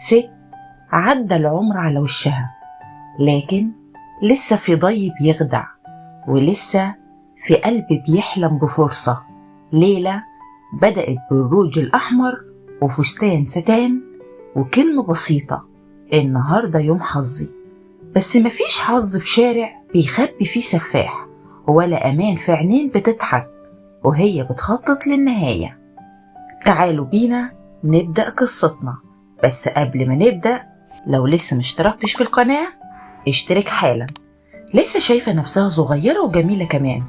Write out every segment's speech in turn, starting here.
ست عدى العمر على وشها، لكن لسه في ضي بيخدع، ولسه في قلب بيحلم بفرصة. ليلة بدأت بالروج الأحمر وفستان ستان وكلمة بسيطة: النهاردة يوم حظي. بس مفيش حظ في شارع بيخبي فيه سفاح، ولا أمان في عينين بتضحك وهي بتخطط للنهاية. تعالوا بينا نبدأ قصتنا، بس قبل ما نبدأ لو لسه مشتركتش في القناة اشترك حالا. لسه شايفة نفسها صغيرة وجميلة كمان،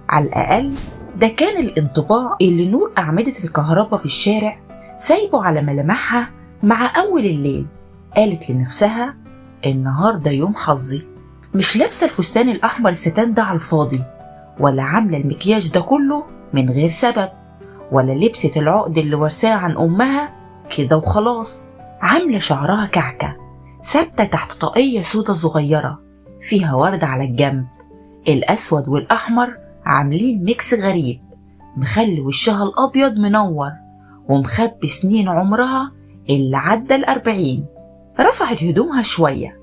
على الأقل ده كان الانطباع اللي نور أعمدة الكهرباء في الشارع سايبه على ملامحها مع أول الليل. قالت لنفسها: النهاردة يوم حظي، مش لابسة الفستان الأحمر الستان ده على الفاضي، ولا عاملة المكياج ده كله من غير سبب، ولا لبست العقد اللي ورثاه عن أمها كده وخلاص. عاملة شعرها كعكة ثابتة تحت طاقية سودة صغيرة فيها ورد على الجنب، الأسود والأحمر عاملين mix غريب مخلي وشها الأبيض منور ومخبي سنين عمرها اللي عدى 40. رفعت هدومها شوية،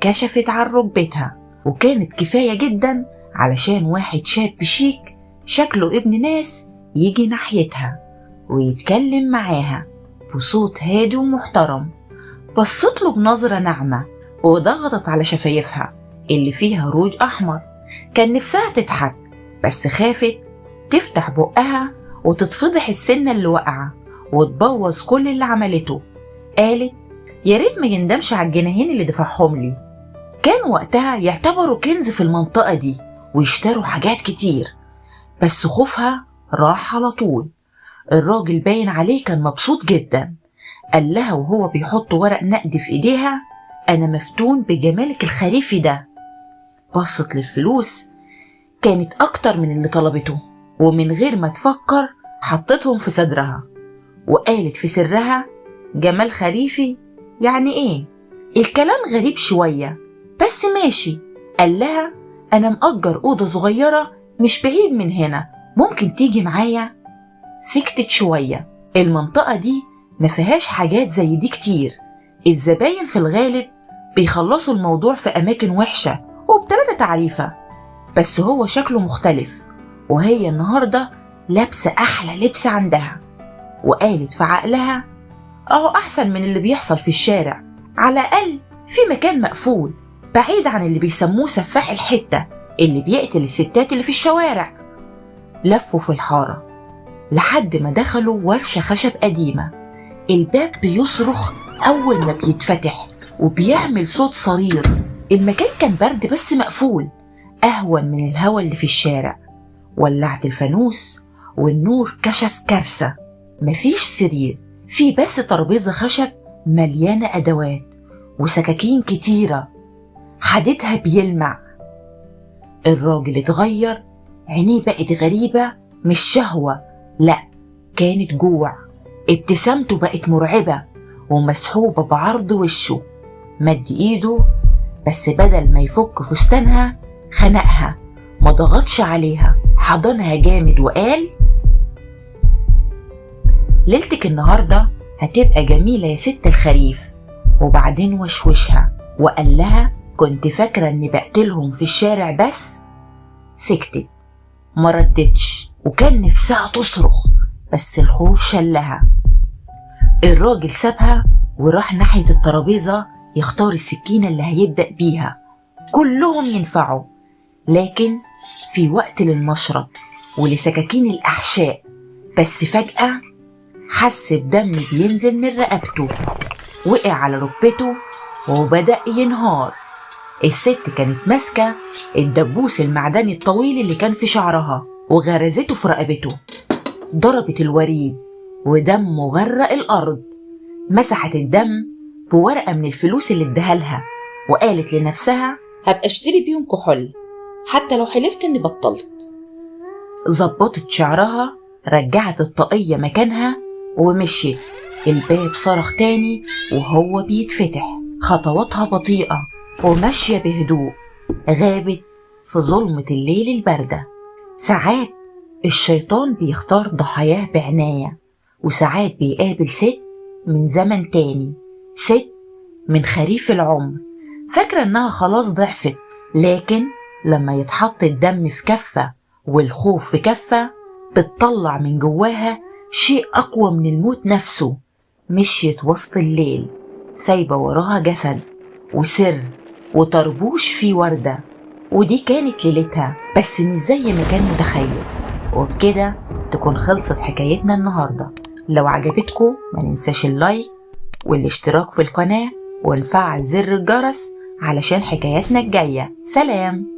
كشفت عن ركبتها، وكانت كفاية جدا علشان واحد شاب شيك شكله ابن ناس يجي ناحيتها ويتكلم معاها بصوت هادي ومحترم. بصت له بنظرة ناعمة وضغطت على شفايفها اللي فيها روج أحمر. كان نفسها تضحك بس خافت تفتح بقها وتتفضح السنة اللي وقعة وتبوظ كل اللي عملته. قالت: يا ريت ما يندمش على الجنيهين اللي دفعهم لي، كان وقتها يعتبروا كنز في المنطقة دي ويشتروا حاجات كتير. بس خوفها راح على طول. الراجل باين عليه كان مبسوط جدا. قال لها وهو بيحط ورق نقد في ايديها: انا مفتون بجمالك الخريفي ده. بصت للفلوس، كانت اكتر من اللي طلبته، ومن غير ما تفكر حطتهم في صدرها وقالت في سرها: جمال خريفي يعني ايه؟ الكلام غريب شوية بس ماشي. قال لها: انا مأجر أوضة صغيرة مش بعيد من هنا، ممكن تيجي معايا؟ سكتت شوية. المنطقة دي ما فيهاش حاجات زي دي كتير، الزباين في الغالب بيخلصوا الموضوع في أماكن وحشة وبتلاتة تعريفة، بس هو شكله مختلف، وهي النهاردة لابسة أحلى لبس عندها. وقالت في عقلها: أهو أحسن من اللي بيحصل في الشارع، على الأقل في مكان مقفول بعيد عن اللي بيسموه سفاح الحتة اللي بيقتل الستات اللي في الشوارع. لفوا في الحارة لحد ما دخلوا ورشة خشب قديمة. الباب بيصرخ أول ما بيتفتح وبيعمل صوت صرير. المكان كان برد بس مقفول، أهون من الهوا اللي في الشارع. ولعت الفانوس والنور كشف كارثة. مفيش سرير، في بس ترابيزة خشب مليانة أدوات وسكاكين كتيرة حديدها بيلمع. الراجل اتغير، عينيه بقت غريبة، مش شهوة، لا كانت جوع. ابتسامته بقت مرعبة ومسحوبة بعرض وشه. مد ايده بس بدل ما يفك فستانها خنقها، ما ضغطش عليها، حضنها جامد وقال: ليلتك النهاردة هتبقى جميلة يا ست الخريف. وبعدين وشوشها وقال لها: كنت فاكرة اني بقتلهم في الشارع بس. سكتت ما ردتش، وكان نفسها تصرخ بس الخوف شلها. الراجل سابها وراح ناحية الترابيزة يختار السكينة اللي هيبدأ بيها. كلهم ينفعوا، لكن في وقت للمشرط ولسكاكين الأحشاء. بس فجأة حس بدم بينزل من رقبته، وقع على ركبته وبدأ ينهار. الست كانت ماسكة الدبوس المعدني الطويل اللي كان في شعرها وغرزته في رقبته. ضربت الوريد ودمه غرق الأرض. مسحت الدم بورقة من الفلوس اللي اداها وقالت لنفسها: هبقى اشتري بيهم كحول حتى لو حلفت اني بطلت. ظبطت شعرها، رجعت الطاقية مكانها ومشيت. الباب صرخ تاني وهو بيتفتح. خطواتها بطيئة وماشية بهدوء، غابت في ظلمة الليل الباردة. ساعات الشيطان بيختار ضحاياه بعناية، وساعات بيقابل ست من زمن تاني ست من خريف العمر فاكرة إنها خلاص ضعفت، لكن لما يتحط الدم في كفة والخوف في كفة بتطلع من جواها شيء أقوى من الموت نفسه. مشيت وسط الليل سايبة وراها جسد وسر وطربوش فيه وردة، ودي كانت ليلتها، بس مش زي ما كان متخيل. وبكده تكون خلصت حكايتنا النهاردة. لو عجبتكم ما ننساش اللايك والاشتراك في القناة ونفعل زر الجرس علشان حكاياتنا الجاية. سلام.